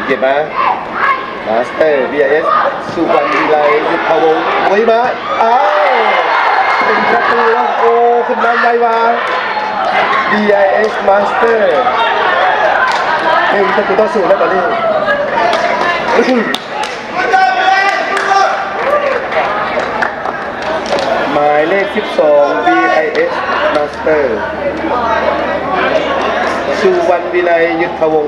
ເກັບມາ ມາສເຕີ ບີໄອເອສ ສຸວັນວິໄລ ຍຸດທະວົງ ໂອ້ຍ ມາ ອ້າວ ເປັນປະຕູແລ້ວ ໂອ້ ຂຶ້ນນຳໄວວ່າ ບີໄອເອສ ມາສເຕີ ໜຶ່ງປະຕູຕໍ່ສູນແລ້ວຕອນນີ້. ໝາຍເລກສິບສອງ ບີໄອເອສ ມາສເຕີ ສຸວັນວິໄລ ຍຸດທະວົງ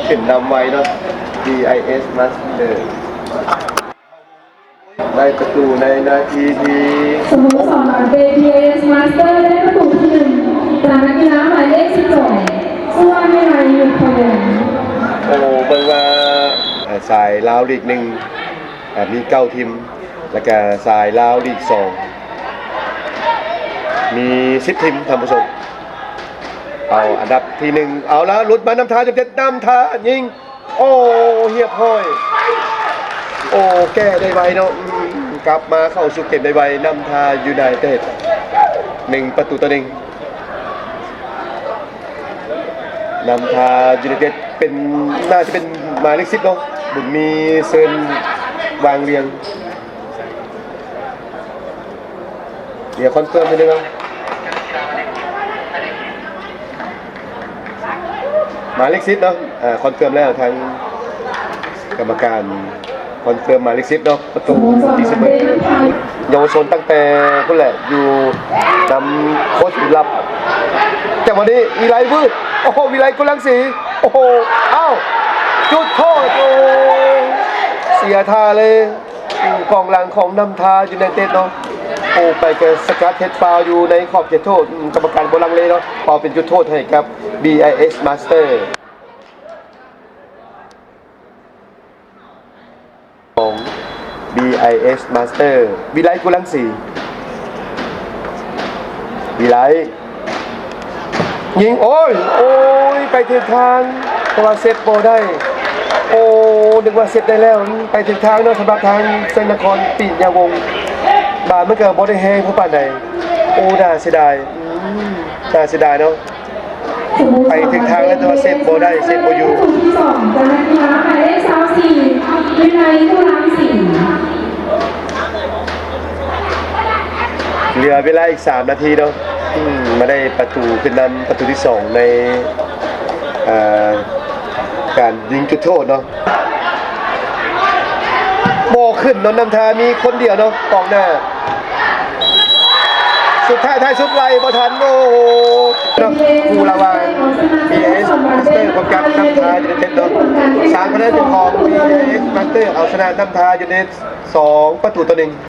ຂຶ້ນນຳໄວເນາະ ບີໄອເອສ ມາສເຕີ ໄດ້ປະຕູໃນນາທີທີ່ ສະໂມສອນບາເຕ ບີໄອເອສ ມາສເຕີ ໄດ້ປະຕູທີໜຶ່ງ ຈາກນັກກິລາໝາຍເລກສິບສອງ ສຸວັນວິໄລ ຍຸດທະວົງ. ໂອ້ ເບິ່ງວ່າ ເອີ່ ສາຍລາວລີກໜຶ່ງ ເອີ່ ມີເກົ້າທີມ ແລ້ວກະສາຍລາວລີກສອງ ມີສິບທີມ ທ່ານຜູ້ຊົມ. ເອົາ ອັນດັບທີໜຶ່ງ ເອົາລະ ຫຼຸດມານຳທ່າ ຈຸດເຈັດ ນຳທ່າຍິງ ໂອ້ ຮຽບຮ້ອຍ ໂອ້ ແກ້ໄດ້ໄວເນາະ ອືມ ກັບມາເຂົ້າສູ່ເກມໄດ້ໄວ ນຳທ່າຢູໄນເຕັດ ໜຶ່ງປະຕູຕໍ່ໜຶ່ງ ນຳທ່າຢູໄນເຕັດ ເປັນ ໜ້າຈະເປັນໝາຍເລກສິບເນາະ ບຸນມີ ເຊີນ ວາງວຽງ. ດຽວຄອນເຟີມເທື່ອໜຶ່ງເນາະ ໝາຍເລກສິບເນາະ ເອີ ຄອນເຟີມແລ້ວ ທາງກຳມະການຄອນເຟີມໝາຍເລກສິບເນາະ ປະຕູທີ່ສະເປີ ເຍົາວະຊົນຕັ້ງແຕ່ພຸ້ນແຫຼະ ຢູ່ນຳໂຄດບຸນລັບ ຈັງຫວະນີ້ ວິໄລວືດ ໂອ້ໂຫ ວິໄລກຸລັງສີ ໂອ້ໂຫ ອ້າວ ຈຸດໂທດ ໂອ້ ເສຍທ່າເລີຍ. ກອງຫຼັງຂອງນຳທ່າຢູໄນເຕັດເນາະ ໂອ້ ໄປກະສະກັດເຮັດຟາວຢູ່ໃນຂອບເຂດໂທດ ອືມ ກຳມະການບໍ່ລັງເລເນາະ ເປົ່າເປັນຈຸດໂທດໃຫ້ກັບ ບີໄອເອສ ມາສເຕີ ຂອງ ບີໄອເອສ ມາສເຕີ ວິໄລ ກຸລັງສີ ວິໄລ ຍິງ ໂອ້ຍ ໂອ້ຍ ໄປຖືກທາງ ແຕ່ວ່າເຊັບບໍ່ໄດ້ ໂອ້ ນຶກວ່າເຊັບໄດ້ແລ້ວ ໄປຖືກທາງເນາະ ສຳລັບທາງໄຊນະຄອນ ປິຍະວົງ ບາດມັນກະບໍ່ໄດ້ແຮງພໍປານໃດ ໂອ້ ໜ້າເສຍດາຍ ອືມ ໜ້າເສຍດາຍເນາະ ໄປຖືກທາງແລ້ວ ແຕ່ວ່າເຊັບບໍ່ໄດ້ ເຊັບບໍ່ຢູ່. ເຫຼືອເວລາອີກສາມນາທີເນາະ ອືມ ມາໄດ້ປະຕູຂຶ້ນນຳ ປະຕູທີສອງໃນ ເອີ ການຍິງຈຸດໂທດເນາະ ບໍ່ຂຶ້ນເນາະ ນຳທ່າມີຄົນດຽວເນາະ ກອງໜ້າ ສຸດທ້າຍທ້າຍສຸດໄລ່ບໍ່ທັນ ໂອ້ໂຫ ເນາະ ຄູ່ລະຫວ່າງ ບີໄອເອສ ມາສເຕີ ພົບກັບນຳທ່າຢູໄນເຕັດເນາະ ສາມຄະແນນເປັນຂອງ ບີໄອເອສ ມາສເຕີ ເອົາຊະນະນຳທ່າຢູໄນເຕັດ ສອງປະຕູຕໍ່ໜຶ່ງ.